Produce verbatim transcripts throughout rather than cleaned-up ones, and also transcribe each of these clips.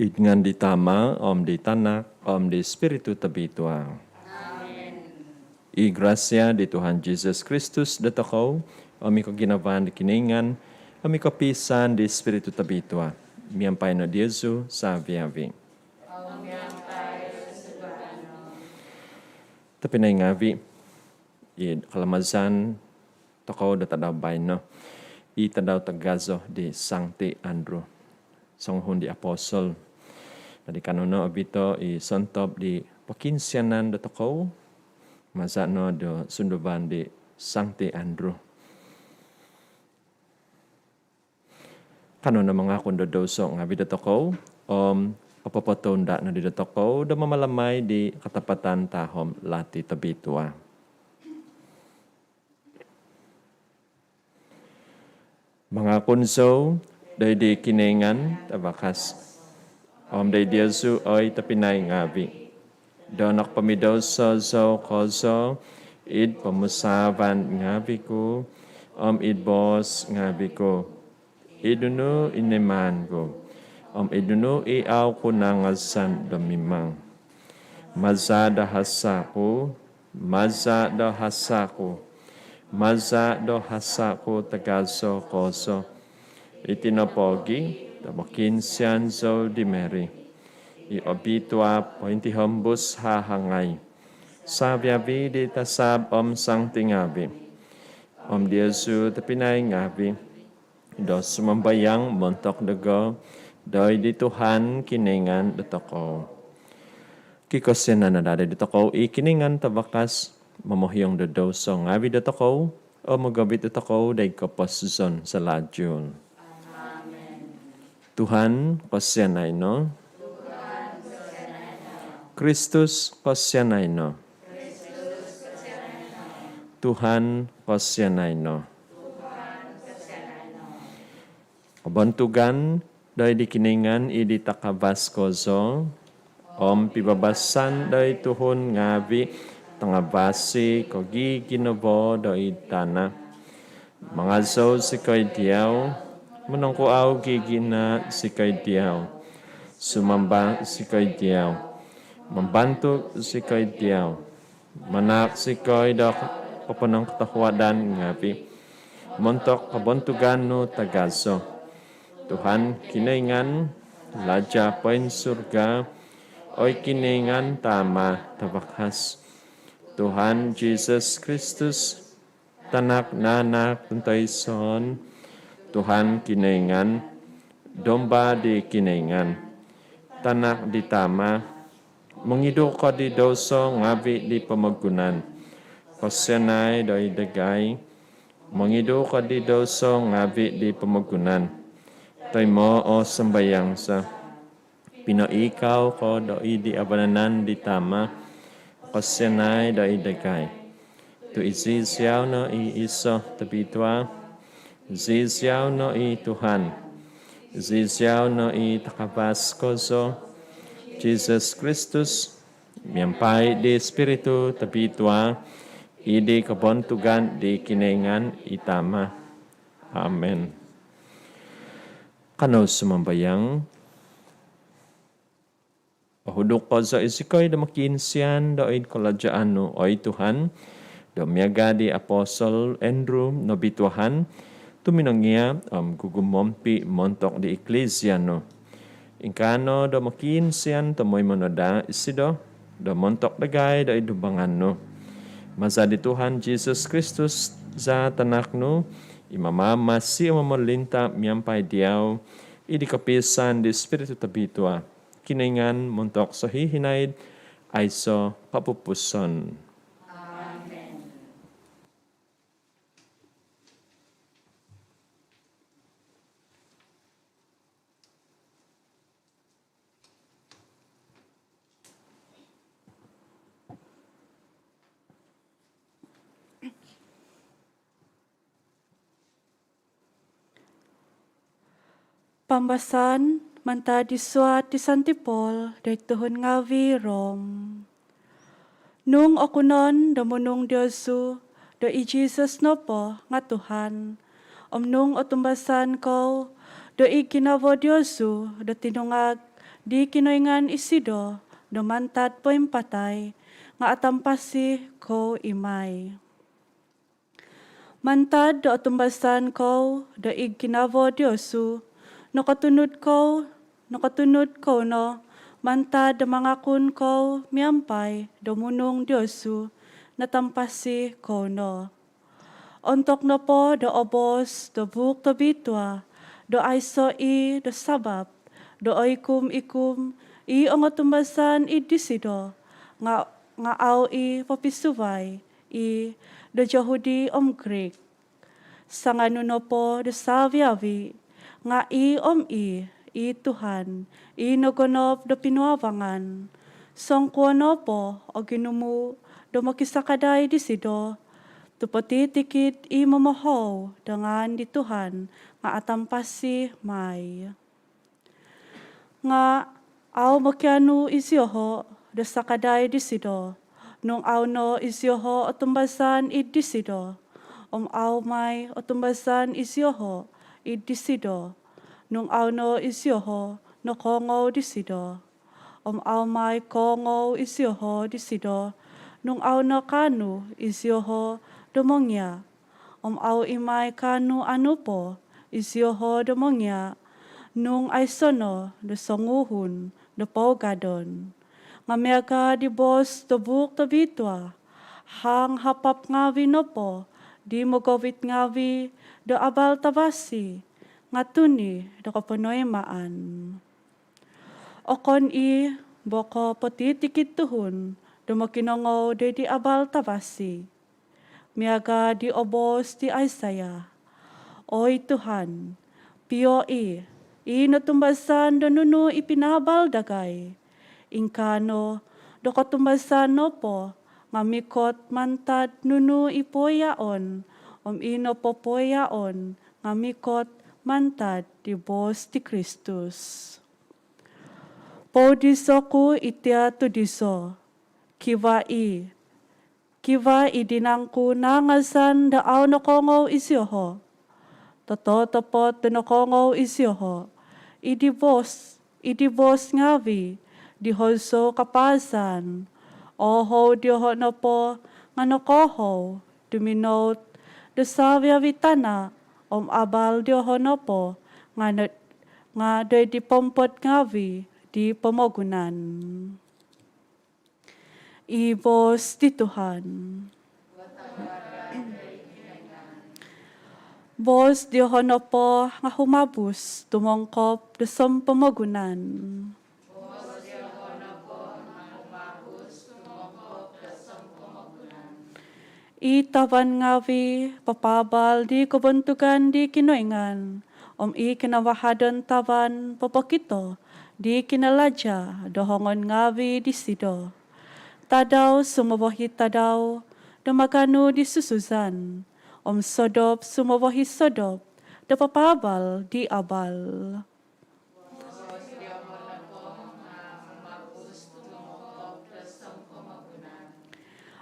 Id ngaan di Tama, om di Tanak, om di Spiritu Tobitua. Amen. I grasia di Tuhan Jesus Kristus dotokou, om i koginavaan di Kinoingan, om i kopiisaan di Spiritu Tobitua, miampai no diozu savi-avi. Tobpinai ngavi, i kalamazan tokou do tadau baino, i tadau tagazo di Sangti Andrew, songuhun di apostol. Dadi kanou no obito i sontob di pokiinsianan dotokou, maza no do sunduvan di Sangti Andrew. Kanou no mangakun do douso ngavi dotokou, om popotunda nodi dotokou do mamalamai di katapatan tahom lati tobitua. Mangakun zou doid di Kinoingan Tavakas, om doid diozu oi tobpinai ngavi, do nokopomidouso zou kozo id pomusaavan ngavi ku, om id boos ngavi ku, id nunu i nimaan ku, om id nunu i au ku nangazan do mimang. Maza do hasa ku, maza do hasa ku, maza do hasa ku tagazo kozo. Iti nopogi do mokiinsian zou di Mary i obitua pointihombus hahangai, savi-avi di tasab om sangti ngavi, om diozu tobpinai ngavi, do sumambayang montok dogo doid di Tuhan Kinoingan dotokou. Kikosianan no daa dotokou i Kinoingan Tavakas, momohiong do douso ngavi dotokou, om mogovit dotokou doid koposizon salajul. Tuhan, kosianai no. Kristus, kosianai no. Tuhan, kosianai no. Kobontugan doid di Kinoingan id di takavas kozo, om pibabasan doid tuhun ngavi tangavasi ko giginavo doid tana. Mangazou zikoi diau, monongkuau gigina zikoi diau, sumamba zikoi diau, mambantug zikoi diau, manahak zikoi do koponongkotohuadan ngavi montok kobontugan nu tagazo. Tuhan Kinoingan, Laja poinsurga, oi Kinoingan Tama Tavakas. Tuhan Jesus Kristus, Tanak nanak tuntoison, Tuhan Kinoingan, Domba di Kinoingan, Tanak di Tama, mongidu ko di douso ngavi di pomogunan, kosianai doid dagai. Mongidu ko di douso ngavi di pomogunan, toimoo sambayang za. Pinoikau ko doid di avanan di Tama, kosianai doid dagai. Tu iziziau no i iso tobitua, iziziau no i Tuhan, iziziau no i takavas kozo, Jesus Kristus, miampai di Spiritu Tobitua, id di kobontugan di Kinoingan i Tama. Amen. Kanou sumambayang. Ohuduk kozo zikoi do mokiinsian doid kalajaan nu, oi Tuhan, do miaga di Apostol Andrew nobituahan, tuminongia om gugumompi montok di Eklisia nu. Ingkaa no do mokiinsian tomoimo no daa isido do montok dagai doid dumbangan nu. Maza di Tuhan Jesus Kristus za Tanak nu, i mamamasi om momolinta miampai diau, id di kopiisaan di Spiritu Tobitua, Kinoingan montok sohihinaid aiso kopupuson. Amen. Pambasaan mantad di suat di Santi Paul doid tuhun ngavi Rom. Nung okunon do munung diozu do i Jesus nopo nga Tuhan, om nung otumbasan kou do i ginavo diozu do tinungag di Kinoingan isido do mantad poimpatai, nga atampasi kou i mai. Mantad do otumbasan kou do id ginavo diozu, nokotunud kou, nokotunud kou no mantad do mangakun kou miampai do munung diozu, natampasi kou no. Ontok nopo do oboos do Buuk Tobitua do aiso i do sabap do oikum-ikum i ongotumbasan id disido, nga, nga au i popisuvai i do Johudi om Grik. Sanganu nopo do savi-avi, nga i om i, i Tuhan, i nogonop do pinuavangan. Songkuo nopo o ginumu do mokisakadai disido, tu potitikid i momohou do ngaan di Tuhan, nga atampasi mai. Nga au mokianu izioho do sakadai disido, nung au no izioho otumbasan id disido, om au mai otumbasan izioho id disido, nung au no izioho nokoongou disido. Om au mai koongou izioho disido, nung au no kaanu izioho do mongia. Om au i mai kaanu-anu po izioho do mongia, nung aiso no do songuhun do pougadon. Nga miaga di boos do Buuk Tobitua, hang hapap ngavi nopo di mogovit ngavi do abal tavasi, nga tuni do koponoimaan. Okon i bo ko potitikid tuhun do mokinongou doid di abal tavasi. Miaga di oboos di Isaiah, "Oi Tuhan, pio i, i notumbasan do nunu i pinaabal dagai. Ingkaa no do kotumbasan nopo nga mikot mantad nunu i poiaon, om i nopo poiaon nga mikot mantad di boos di Kristus." Poudiso ku i tia tudiso, kivaa i, kivaa i dinangku nangazan do au nokoongou izioho. Tototopot do nokoongou izioho, i di boos, i di boos ngavi di hozou kapaazan. Oohou dioho nopo nga nokoohou do minout do savi-avi tana, om abal dioho nopo nga no, nga doid di pompod ngavi di pomogunan. I boos di Tuhan. Boos dioho nopo nga humabus tumongkop do sompomogunan. I tavan ngavi papaabal di kobontugan di Kinoingan, om i kinavahadon tavan popokito di kinalaja do hongon ngavi disido. Tadau sumovohi tadau do maganu di susuzan, om sodop sumovohi sodop do papaabal di abal.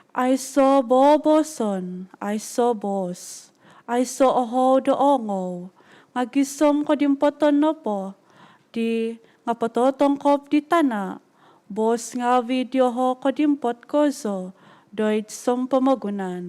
Aiso boboson, aiso boos, aiso ohou do ongou, nga gisom kodimpoton nopo di nga pototongkop di tana, boos ngavi dioho kodimpot kozo doid sompomogunan.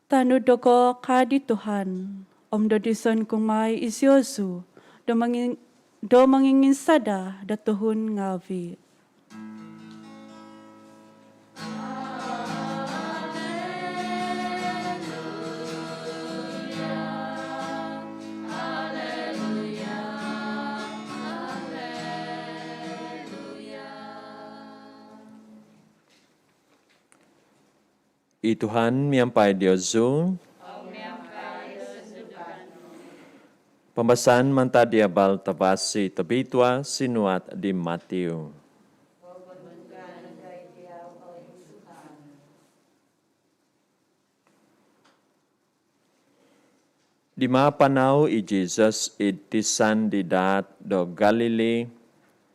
Tanud dogo, ka di Tuhan, om dodizon ku mai iziozu do mangin-, do manginginsada do tuhun ngavi. I Tuhan miampai diozu. Pambasaan mantad di Abal Tavasi Tobitua sinuat di Matiu. Di mapanau i Jesus id tisan di daat do Galili,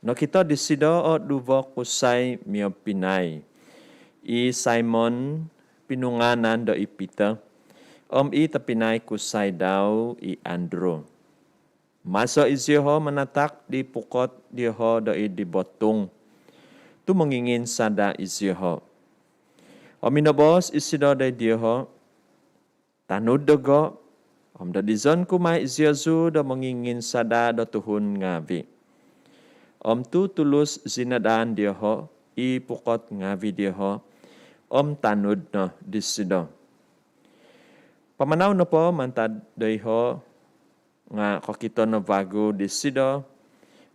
nokito disido o duvo kusai miobpinai, i Simon pinungaanan do i Peter, om i tobpinai kusai dau i Andrew. Maso izioho manatak di pukot dioho doid di botung, tu monginginsada izioho. Om minoboos isido doid dioho, "Tanud dogo, om dodizon ku mai iziozu do monginginsada do tuhun ngaavi." Om tutulus zinadaan dioho i pukot ngaavi dioho, om tanud no disido. Pamanau nopo mantad doiho, nga kokito no vagu disido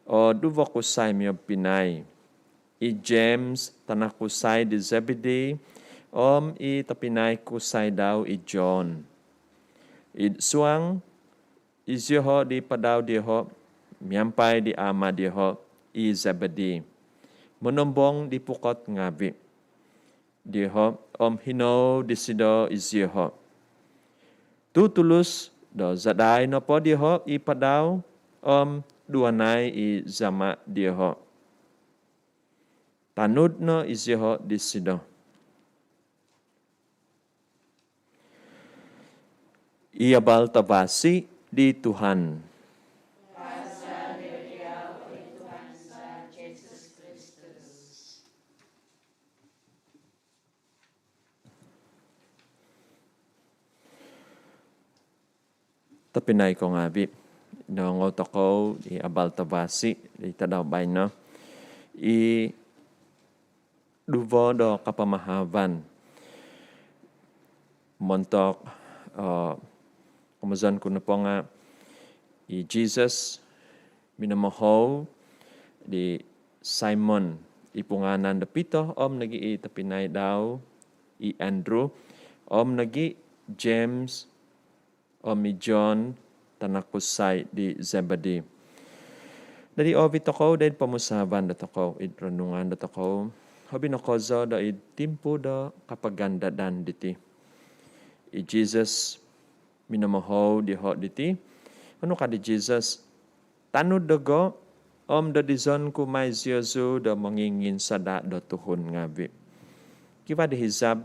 o duvo kusai miobpinai, i James tanak kusai di Zebedee, om i tobpinai kusai dau i John. Id suang izioho di padau dioho miampai di ama dioho i Zebedee, monombong di pukot ngaavi dioho, om hinou disido izioho. Tutulus do zadai nopo dioho i padau, om duanai i zama dioho. Tanud no izioho disido. I abal tavasi di Tuhan. Tobpinai ko ngaavi, noongou tokou i abal tavasi di tadau baino, i duvo do kapamahavan montok, eh, komozon ku nopo nga i Jesus minomohou di Simon i pungaanan do Peter, om nogi i tobpinai dau i Andrew, om nogi James om i John tanak kusai di Zebedee. Dadi oovit tokou doid pomusaavan dotokou, id renungan dotokou, hobi nokozo doid timpu do kapagandadan diti. I Jesus minomohou dioho diti. Onu ka di Jesus? "Tanud dogo, om dodizon ku mai iziozu do monginginsada do tuhun ngaavi." Kivaa di hizab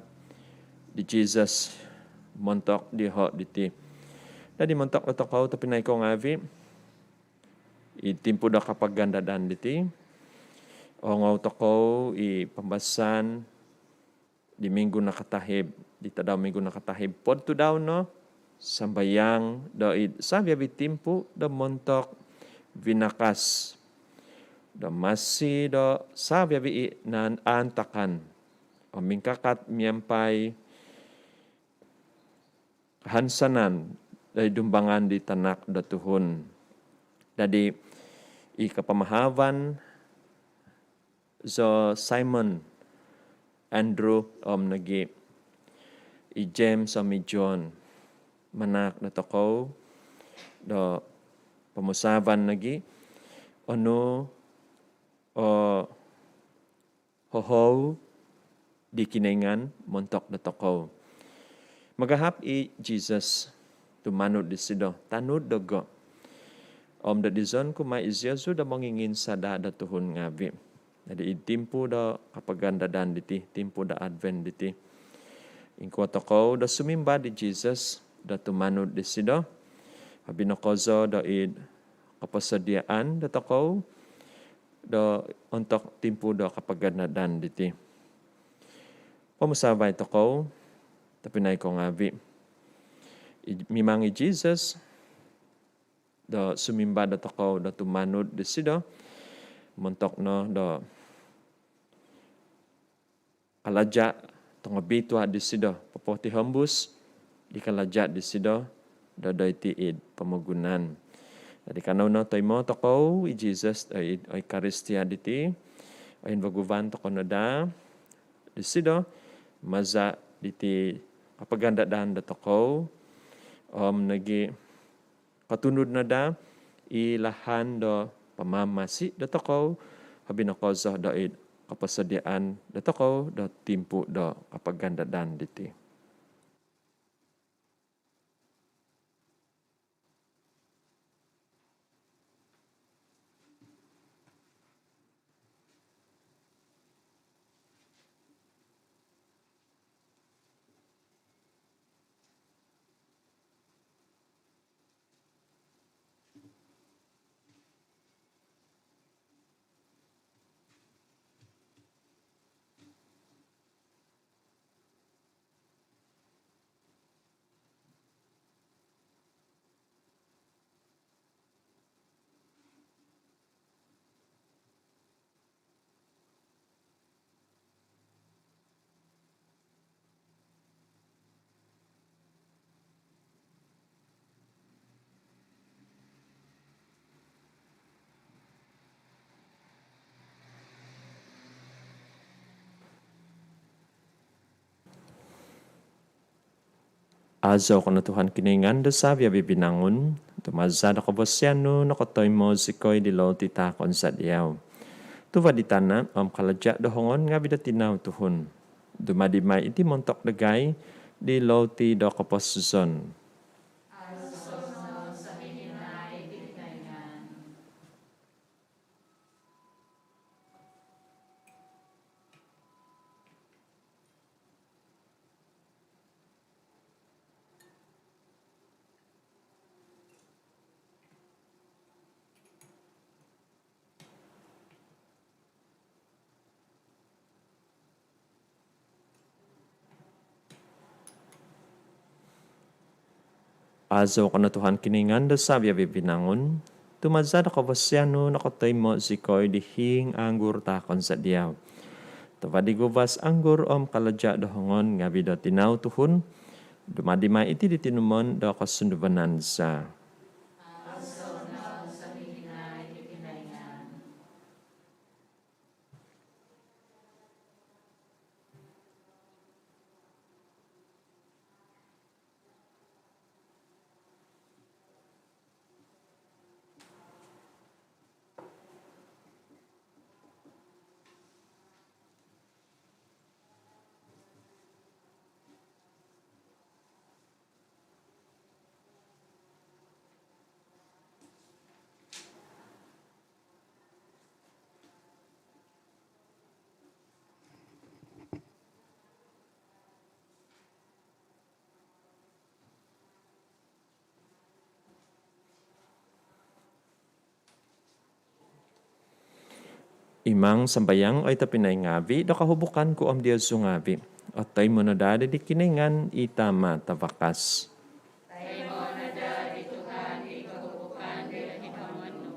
di Jesus montok dioho diti. Dadi montok dotokou tobpinai ko ngaavi, id timpu do kapagandadan diti, oongou tokou i pambasaan di minggu nakatahib, di tadau minggu nakatahib, podtudau no sambayang doid savi-avi timpu do montok vinakas do masi do savi-avi i naan aantakan om mingkakat miampai kahansanan doid dumbangan di Tanak do Tuhun. Dadi i kapamahavan zo Simon, Andrew om nogi i James om i John, manahak dotokou do pomusaavan nogi onu o hohou di Kinoingan montok dotokou. Magahap i Jesus, tumanud disido, "Tanud dogo, om dodizon ku mai iziozu do monginginsada do tuhun ngaavi." Dadi id timpu do kapagandadan diti, timpu do Advent diti, ingkuo tokou do sumimba di Jesus do tumanud disido, hobi nokozo doid koposodiaan dotokou do ontok timpu do kapagandadan diti. Pomusaavai tokou, tobpinai ko ngaavi. I, mimang i Jesus do sumimba dotokou do tumanud disido, montok no do kalaja tongobitua disido, popotihombus di kalaja disido do doiti id pomogunan. Dadi kanou no toimoo tokou i Jesus doid Eukaristia diti, ohinvaguvan tokou no daa disido maza diti kapagandadan dotokou, om nogi kotunud no daa i lahan do pamamasi dotokou, hobi nokozo doid koposodiaan dotokou do timpu do kapagandadan diti. Azou ko no Tuhan Kinoingan do savi-avi binangun, tu maza do kavasian nu nokotoimo zikoi di louti taakon za diau. Tuva' di tana' om kalaja' do hongon ngavi' do tinau tuhun. Dumadi mai iti montok dagai di louti do koposizon. Azou ko no Tuhan Kinoingan do savi-avi binangun, tu maza do kavasian nu nokotoimo zikoi di hiing anggur taakon za diau. Tuva' di guvas anggur om kalaja' do hongon ngavi' do tinau tuhun, dumadi mai iti di tinumon do kosunduvanan za. Imang sambayang, oi tobpinai ngavi', do kahubukan ku om diozu ngavi' otoimo no daa di Kinoingan i Tama' tavakas. Toimo no daa di Tuhan i kahubukan di hongon nu,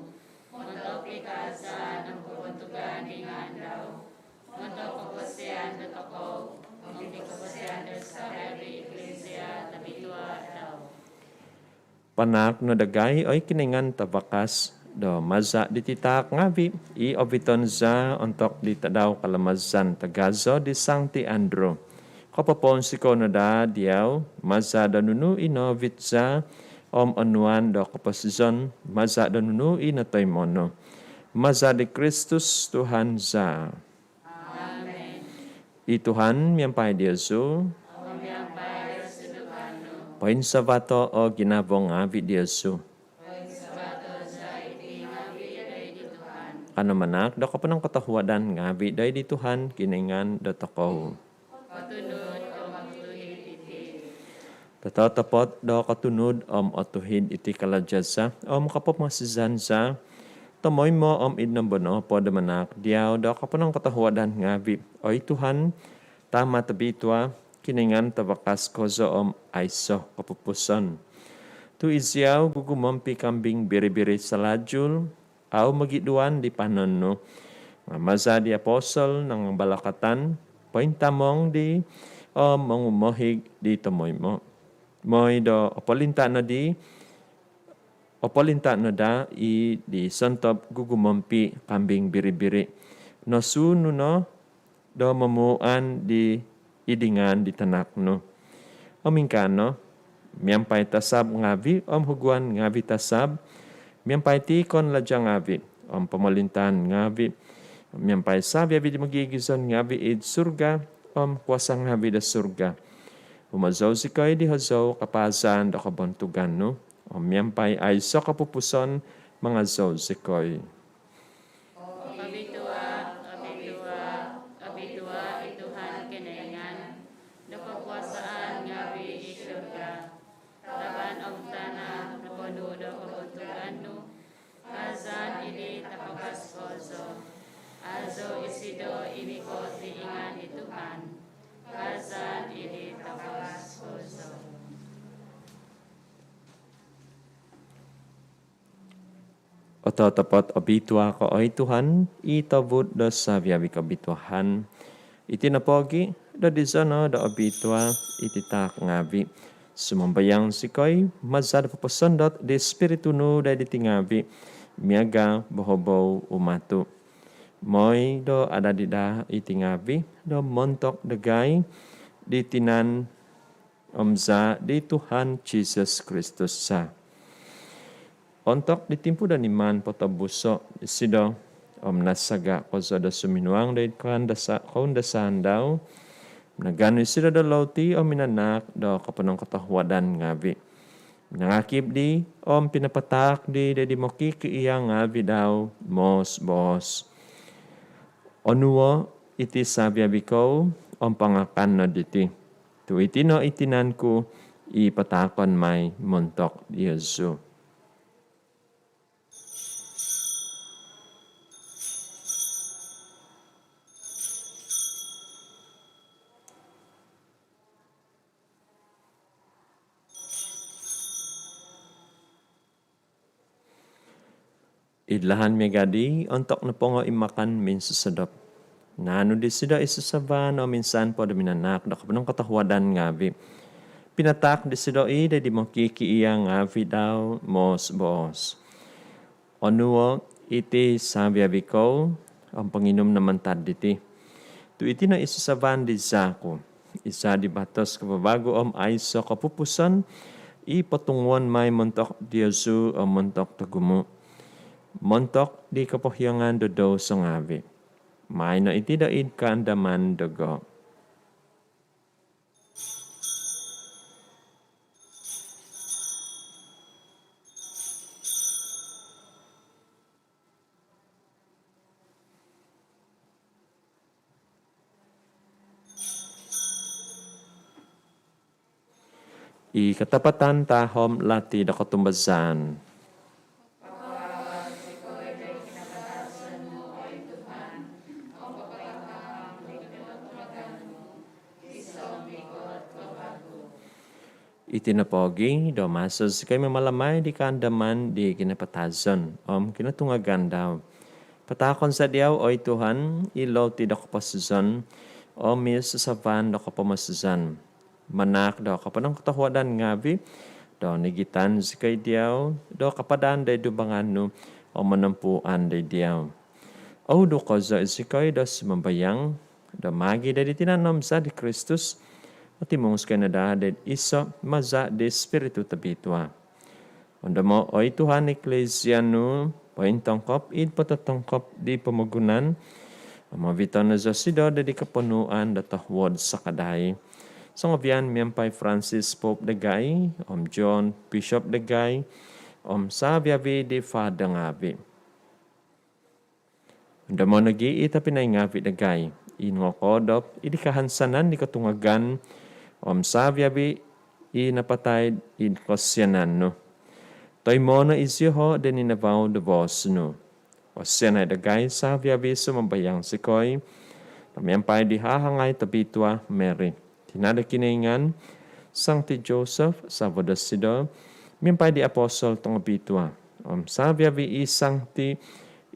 montok di kaazaan om kobontugan di ngaan dau, montok kavasian dotokou om di kavasian do savi-avi iklisia tobitua' dau. Panaak no dagai, oi Kinoingan tavakas, do maza' diti taak ngavi' i oviton za ontok di tadau kalamazan tagazo di Sangti Andrew. Kopopounsikou no daa diau maza' do nunu i noovit za om onuan do koposizon maza' do nunu i notoimo nu. Maza' di Kristus Tuhan za. Amen. I Tuhan miampai diozu. Om miampai do sunduvan nu. Poinsavato' o ginavo ngavi' diozu. Poinsavato' za iti ngavi' doid di Tuhan. Kanou manaak do koponongkotohuadan ngavi' doid di Tuhan Kinoingan dotokou. Kotunud om otuhid iti. Tototopot do kotunud om otuhid iti kalaja' za om kopomosizan za, tomoimo om id nombo nopo do manaak diau do koponongkotohuadan ngavi', oi Tuhan, Tama' tobitua', Kinoingan tavakas kozo om aiso' kopupuson. Tu' iziau gugumompi' kambing biri-biri salajul, au mogiduan di panon nu. Nga' maza' di apostol nangambalakatan, pointamong di om mongumohig di tomoimo'. Moi do opolinta' nodi, opolinta' no daa i di sontob gugumompi' kambing biri-biri. Nosuun nu no do momuuan di id dingan di tanak nu. Om ingkaa no, miampai tasab ngavi' om huguan ngavi' tasab, miampai tiikon laja' ngavi' om pomolintaan ngavi', miampai savi-avi di mogigizon ngavi' id surga om kuasa' ngavi' do surga, humozou zikoi di hozou kapaazan do kobontugan nu, om miampai aiso' kopupuson mangazou zikoi. Obitua', obitua', obitua' i Tuhan Kinoingan do kokuasaan ngavi' id surga. Tavan om tana' noponu' do kobontugan nu. Kaazan id di tavakas kozo. Azo isido i mikot di ngaan di Tuhan. Kaazan id di tavakas kozo. Ototopot obitua' ko, oi Tuhan, i tobud do savi-avi kobituaan. Iti nopogi' do dizo no do obitua' iti taak ngavi', sumambayang zikoi maza' do poposondot di Spiritu nu doid diti ngavi' miaga' bohobou umatu'. Moi do adadi daa iti ngavi' do montok dagai di tinan om zaa di Tuhan Jisus Kristus za. Ontok di timpu do niman potobuso' disido om nasaga' kozo do suminuang do id kaandasa- kaundasaan dau, minaganu isido do louti om minanaak do koponongkotohuadan ngaavi'. Minangakib di om pinapataak di do di mokikiia' ngaavi' dau moos-boos: Onuo' iti savi-avi kou om pangakan no diti, tu' iti no i tinan ku i pataakon mai montok diozu. Id lahan miaga' di, ontok nopongo i makan minsosodop, naanu disido i sasavan om insan po do minanaak do koponongkotohuadan ngaavi', pinataak disido i do di mokikiia' ngaavi' dau moos-boos: Onuo' iti savi-avi kou om ponginum no mantad diti, tu' iti no i sasavan di zaa ku, i zaa di batos kavavagu om aiso' kopupuson, i potunguon mai montok diozu om montok togumu', montok di kopohiongan do douso ngaavi'. Maai no iti do id kaandaman dogo. I katapatan tahom lati do kotumbazaan. Iti nopogi' do maso zikoi mamalamai di kaandaman di kinapatazon om kinotungagan dau, pataakon za diau, oi Tuhan, i louti do koposizon om i sasavan do kopomosizan, manaak do koponongkotohuadan ngaavi' do nigitan zikoi diau do kapadan do id dumbangan nu om monompuan do id diau. Oudu kozo zikoi do sumambayang do maagi' do di tinan om zaa di Kristus, otimung zikoi no daa do id iso' maza' di Spiritu Tobitua. Ondomo', oi Tuhan, Eklesia nu pointongkop id pototongkop di pomogunan om ovito' no zosido do di koponuan do tohuod sakadai songovian miampai Francis Pope dagai om John Bishop dagai om savi-avi di Father ngaavi'. Ondomo' nogi' i tobpinai ngaavi' dagai i nongokoodop id kahansanan di kotungagan om savi-avi i napatai id kosianan nu. Toimo' no iziho' do ninavau do boos nu. Osianai dagai savi-avi, sumambayang zikoi, do miampai di hahangai tobitua Mary, tina' do Kinoingan, Sangti Joseph savo' dosido, miampai di apostol tongobitua om savi-avi i sangti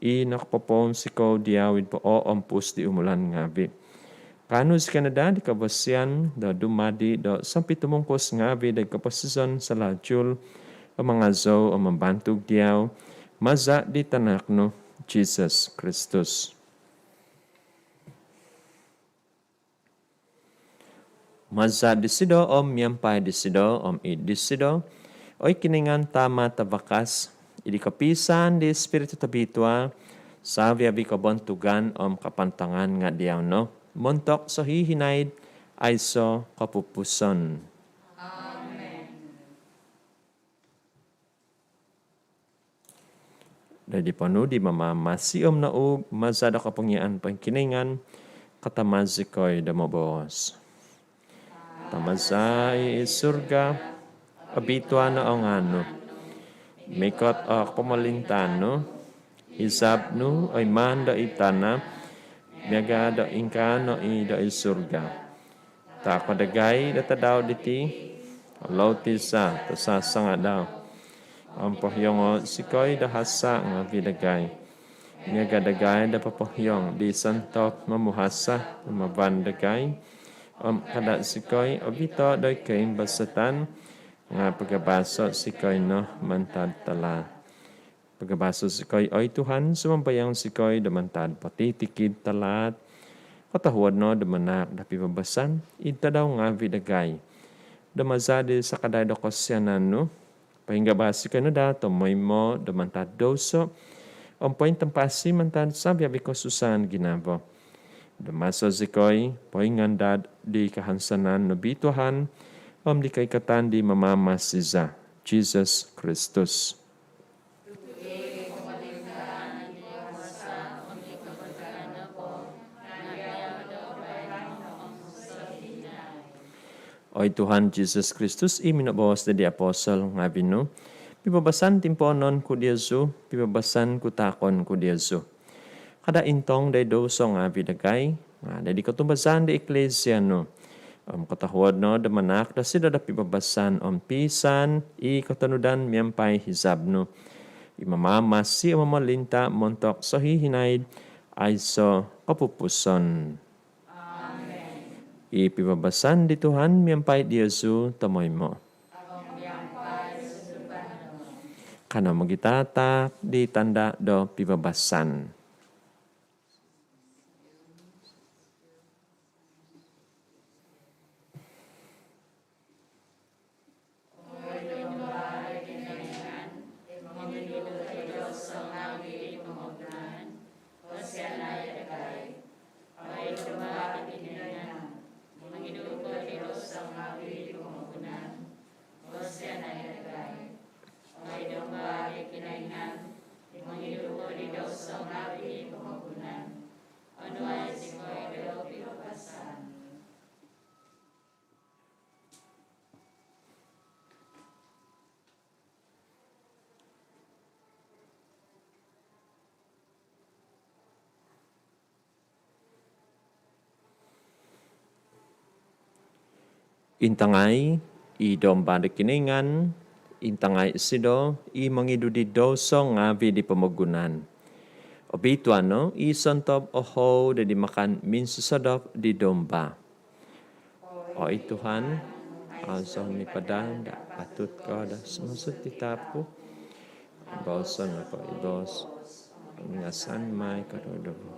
i nokopopounsikou diau id pooompus di umulan ngaavi', kaanu zikoi no daa di kavasian do dumadi do sompitumungkus ngaavi' do koposizon salajul om mangazou om mambantug diau maza' di Tanak nu Jisus Kristus. Maza' disido om miampai disido om id disido, oi Kinoingan Tama' tavakas, id kopiisaan di Spiritu Tobitua, savi-avi kobontugan om kapantangan nga' diau no montok sohihinaid aiso' kopupuson. Amen. Do di ponuu di Mamamasi om noug maza' do kopongiaan pongkinoingan, katama' zikoi do moboos: Tama' za i id surga, obitua no o ngaan nu. Mikot o kopomolintaan nu. Izab nu oi maan do id tana' miaga' do ingkaa no i do id surga. Taako' dagai do tadau diti o louti za tosasangadau. Om pohiongo' zikoi do hasa' ngaavi' dagai, miaga' dagai do popohiong di sontob momuhasa' humaban dagai. Om kada' zikoi ovito' do koimbasatan, nga' pagabaso' zikoi no mantad talaat. Pagabaso' zikoi, oi Tuhan, sumambayang zikoi, do mantad potitikid talaat. Kotohuod no do manaak do pibabasan id tadau ngaavi' dagai, do maza' di sakadai do kosianan nu, poingabas zikoi no daa tomoimo' do mantad douso' om pointampasi mantad sabi-abi' kosusaan ginavo, do maso zikoi poingandad di kahansanan nobitua om di koikatan di Mamamasi za, Jisus Kristus. Oi Tuhan Jisus Kristus, i minoboos di apostol ngavi' nu, pibabasan timpoonon ku diozu, pibabasan ku taakon ku diozu. Kada' intong dai douso ngavi' dagai, nga' dai di kotumbazaan di Eklesia nu. Om kotohuod no do manaak dosido do pibabasan om pisan i kotonudan miampai hizab nu, i mamamasi om momolinta' montok sohihinaid aiso' kopupuson. Amen. I pibabasan di Tuhan miampai diozu tomoimo'. Kanou mogitataak di tanda' do pibabasan. Intangai i Domba do Kinoingan, intangai isido i mongidu di douso ngavi' di pomogunan. Obitua no i sontob ohou do di makan minsosodop di Domba. Oi Tuhan, au zou mipadan do apatut ko do sumuang id taap ku, boos no po iboos, ingasan mai ko do doho.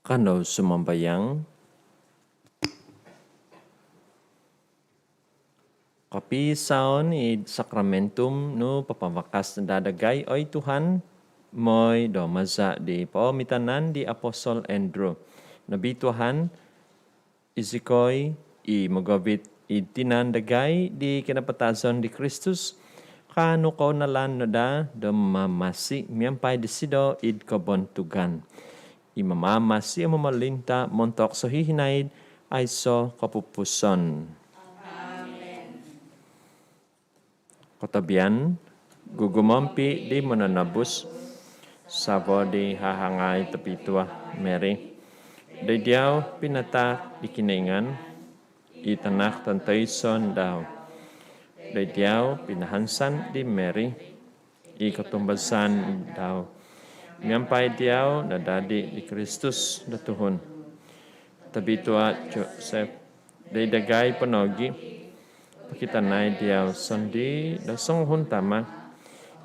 Kanou sumambayang. Kopisaon id sakramentum nu papavakas daa dagai, oi Tuhan, moi do maza' di poomitanan di Apostol Andrew. Nobi Tuhan, izikoi i mogovit id tinan dagai di kinapatazon di Kristus, kaanu kou nalan no daa do mamasi miampai disido id kobontugan. I mamamasi om momolinta' montok sohihinaid aiso' kopupuson. Amen. Kotobian, gugumompi' di Mononobus, sabo di hahangai tobitua Mary. Doid diau pinataak di Kinoingan i Tanak tontoison dau. Doid diau pinahansan di Mary i kotumbazaan dau. Miampai diau nadadi di Kristus do tuhun. Tobitua Joseph, doid dagai po nogi' pokitanai diau sondii' do songuhun tama'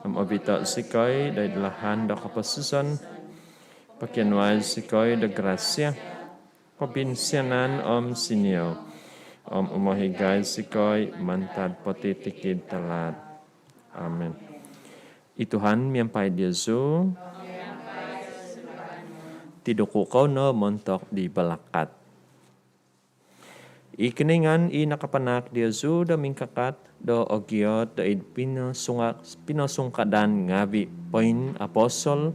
om obito' zikoi doid lahan do koposizon. Pokionuai zikoi do grasia, kobinsianan om siniou, om umohigai zikoi mantad potitikid talaat. Amen. I Tuhan miampai diozu. Tiduku' kou no montok di balakat. I Kinoingan i nakapanaak diozu do mingkakat do ogiot doid pinosunga- pinosungkadan ngavi' poin apostol,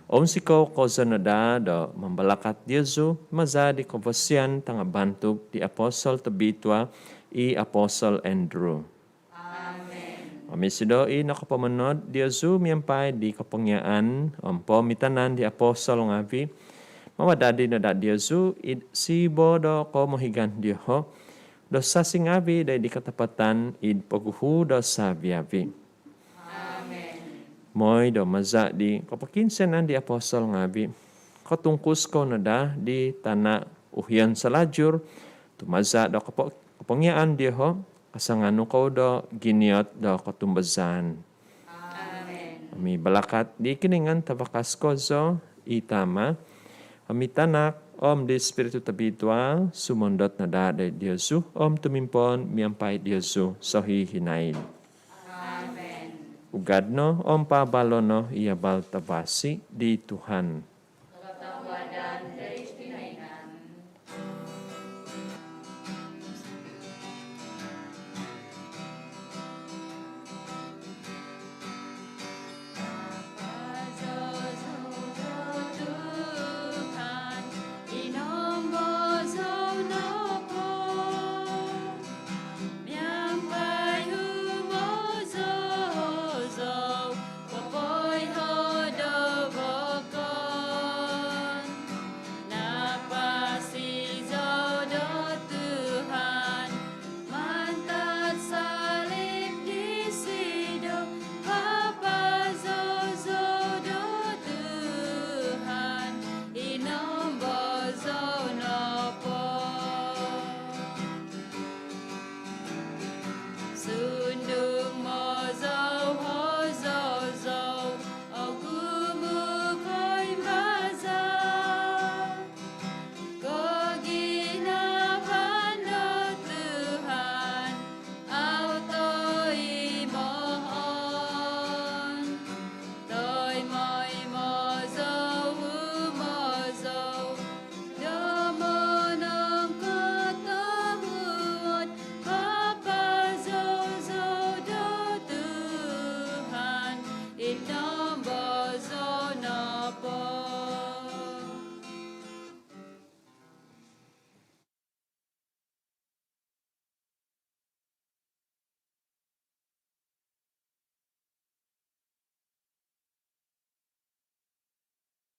ounsikou kozo no daa do mambalakat diozu maza' di kobosian tangabantug di apostol tobitua i Apostol Andrew. Amen. Om isido i nokopomonod diozu miampai di kopongiaan om poomitanan di apostol ngavi', mamadadi no daa diozu id sibo do komohigan dioho' do sasi ngavi' doid di katapatan id poguhu do savi-avi. Amen. Moi do maza' di kopokiinsianan di apostol ngavi', kotungkus kou no daa di tana' uhion salajur, tu maza' do kopo- kopongiaan dioho', kasanganu kou do giniot do kotumbazaan. Amen. Om i balakat di Kinoingan tabakas kozo, i Tama', om i Tanak, om di Spiritu Tobitua, sumondot no daa doid diozu om tumimpoon miampai diozu sohihinaid. Amen. Ugad no om paabalo' no i abal tavasi di Tuhan.